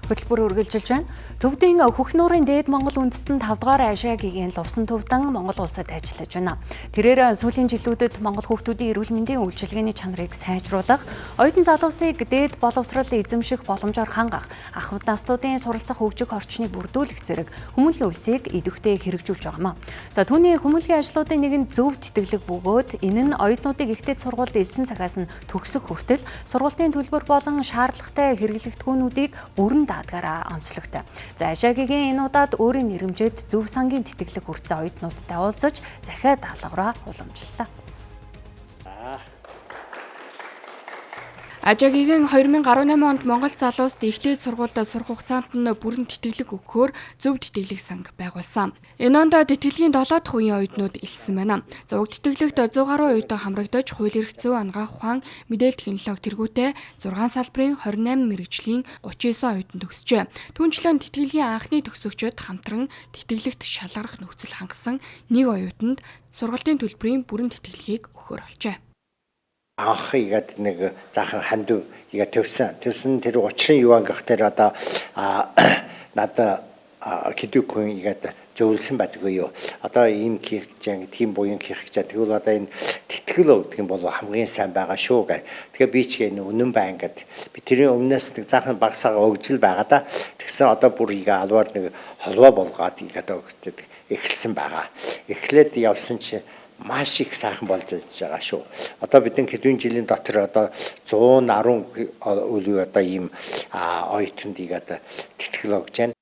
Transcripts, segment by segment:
Хөтөлбөр үргэлжилж байна. Төвдийн Хөхнуурын дээд Монгол үндэстэн 5 дугаар Ажаагийн Лувсан төвдөн Монгол улсад ажиллаж байна. Тэрээр сүүлийн жилүүдэд Монгол хүүхдүүдийн эрүүл мэндийн үйлчилгээний чанарыг сайжруулах, оюутан залуусыг дээд боловсрол эзэмших боломжоор хангах, ахмад наснуудын суралцах хөгжих орчныг бүрдүүлэх зэрэг хүмүүнлэгийн үсийг идэвхтэй хэрэгжүүлж байгаа юм. За, түүний хүмүүнлэгийн ажлуудын нэг нь зөв тэтгэлэг бөгөөд энэ нь оюутнуудыг их дээд сургуульд элсэн цагаас нь төгсөх хүртэл сургуулийн төлбөр болон шаардлагатай хэрэглэгдэхүүнүүдийг бүрэн даадгаараа онцлогтой. За, Ажаагийн энэ удаад өөрийн нэрэмжээд зөв сангийн тэтгэлэг хүртсэн оюутнуудтай уулзаж захиа даалгавраа уламжлалаа. Ажаагийн 2018 онд Монгол залууст их дээд сургуульд сурах хугацаанд нь бүрэн тэтгэлэг өгөхөөр зөв тэтгэлэг санг байгуулсан. Энэ онд тэтгэлгийн 7 дахь үеийн оюутнууд элссэн байна. Зуваг тэтгэлэгт 100 гаруй оюутан хамрагдаж, хууль эрх зүй, анагаах ухаан, мэдээлэл технологи тэргүүтээ 6 салбарын 28 мэргэжлийн 39 оюутан төгсжээ. Түүнчлэн тэтгэлгийн анхны төгсөгчид хамтран тэтгэлэгт шалгарах нөхцөл хангасан нэг оюутанд сургалтын төлбөрийн бүрэн тэтгэлгийг өгөхөөр болжээ. Анх игээд нэг заахан хандив игээ төвсөн. Төвсөн тэр учрын юу ангах тэр одоо надад хэдүүхэн игээд зөвлөсөн байдгүй юу. Одоо ийм хийх гэж, тийм буян хийх гэж, тэгвэл одоо энэ тэтгэл өгдөг юм бол хамгийн сайн байгаа шүү гэх. Тэгээ би ч энэ үнэн байна гэд. Би тэрийн өмнөөс нэг заахан багсаага өгжил байгаа да. Тэгсэн одоо бүр игээ алваар нэг холбоо болгоод игээд өгдөг эхэлсэн байгаа. Эхлээд явсан чинь маш их сайхан болж байгаа шүү. Одоо бидний хэдэн жилийн дотор одоо 110 өлөө одоо ийм оюутанд игээд тэтгэл өгч байна.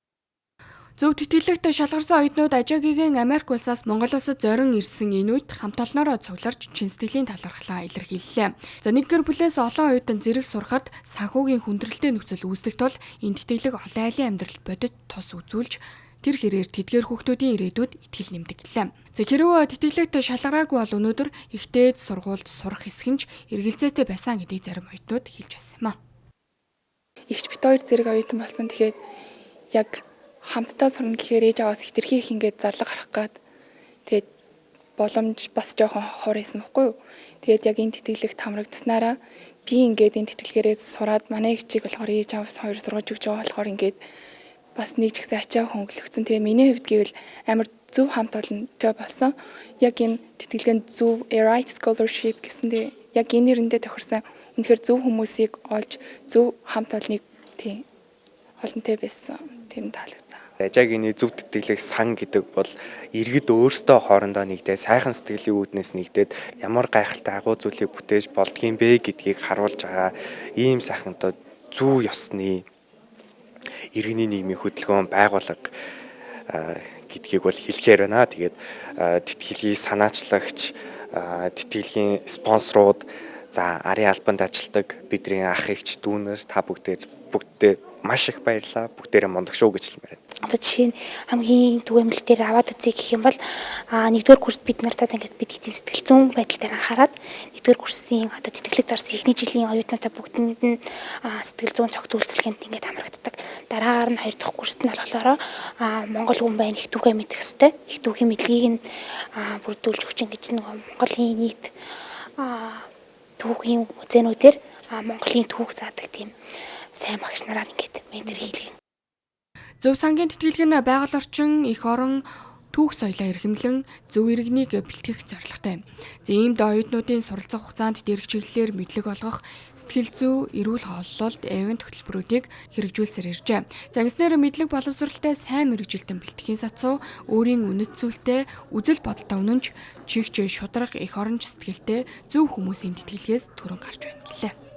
Зөв тэтгэлэгт шалгарсан оюутнууд Ажаагийн Америк улсаас Монгол улсад зорин ирсэн энэ үед хамт олноороо цугларч чин сэтгэлийн талархлаа илэрхийллээ. За, нэг гэр бүлээс олон оюутан зэрэг сурахад санхүүгийн хүндрэлтэй нөхцөл үүсдэг тул энэ тэтгэлэг олон айлын амьдралд бодит тус үзүүлж, тэр хэрээр тэдгээр хүүхдүүдийн ирээдүйд итгэл нэмдэг гэлээ. За, хэрвээ тэтгэлэгт шалгараагүй бол өнөөдөр их дээд сургуульд сурах хэсэг нь ч эргэлзээтэй байсан гэдгийг зарим оюутнууд хэлж байсан юм а. Эгч бид хоёр зэрэг оюутан болсон. Тэгэхээр яг хамтдаа сурна гэхээр ээж аваас хэтэрхий их ингээд зарлага гарах гад, тэгээд боломж бас жоохон хор байсан байхгүй юу. Тэгээд яг энэ тэтгэлэгт хамрагдсанараа би ингээд энэ тэтгэлгээрээ сураад, манай эгчийг болохоор ээж аваас хоёр сургаж өгч байгаа болохоор ингээд бас нэг ч гэсэн ачаа хөнгөлөгдсөн. Тэгээ миний хувьд гэвэл амар зөв хамт олонтой болсон. Яг энэ тэтгэлгийн зөв Right Scholarship гэсэн, тэгээ яг энэ нэрэндээ тохирсон, үнэхээр зөв хүмүүсийг олж, зөв хамт олныг, тийм, олонтой байсан. Тэр нь таалагдсан. Ажаагийн зөв тэтгэлэг сан гэдэг бол иргэд өөрсдөө хоорондоо нэгдээд, сайхан сэтгэлийн үүднээс нэгдээд ямар гайхалтай агуу зүйлийг бүтээж болдгийм бэ гэдгийг харуулж байгаа ийм сайхан одоо зүү ёсны иргэний нийгмийн хөдөлгөөн байгууллага гэдгийг бол хэлэхээр байна. Тэгээд тэтгэлгийн санаачлагч, тэтгэлгийн спонсорууд, за, арын албанд ажилладаг бидний ах эгч дүүнер та бүгдээ маш их баярлалаа. Бүгдээрээ мундаг шүү гэж хэлмээр байна. Одоо жишээ нь хамгийн түгээмэл дээр аваад үзье гэх юм бол нэгдүгээр курст бид нартай ингээд бид хэдийн сэтгэл зүйн байдал дээр анхаарат, нэгдүгээр курсын одоо тэтгэлэгт орсон эхний жилийн оюутнуудаа бүгдэнд нь сэтгэл зүйн цогц үйлчилгээнд ингээд хамрагддаг. Дараагаар нь хоёр дахь курст нь болохоор Монгол хүн байна, их түүхээ мэдэх ёстой. Их түүхийн мэдлэгийг нь бүрдүүлж өгч, ингэж нэг Монголын нийт түүхийн музейнүүдээр Монголын түүх заадаг тийм сайн багш нараар ингээд ментор хийлгэн. Зөв сангийн тэтгэлэг нь байгаль орчин, эх орон, түүх соёлоо эрхэмлэн зөв иргэнийг бэлтгэх зорилготой. За, иймд оюутнуудын суралцах хугацаанд дээрх чиглэлээр мэдлэг олгох, сэтгэл зүй, эрүүл хооллолт, эвент хөтөлбөрүүдийг хэрэгжүүлсээр иржээ. За, ингэснээр мэдлэг боловсралтай сайн мэргэжилтэн бэлтгэхийн сацуу өөрийн үнэт зүйлтэй, үзэл бодолтой үнэнч, чигч, шударга, эх оронч сэтгэлтэй зөв хүмүүсийн тэтгэлгээс төрөн гарч байна гэлээ.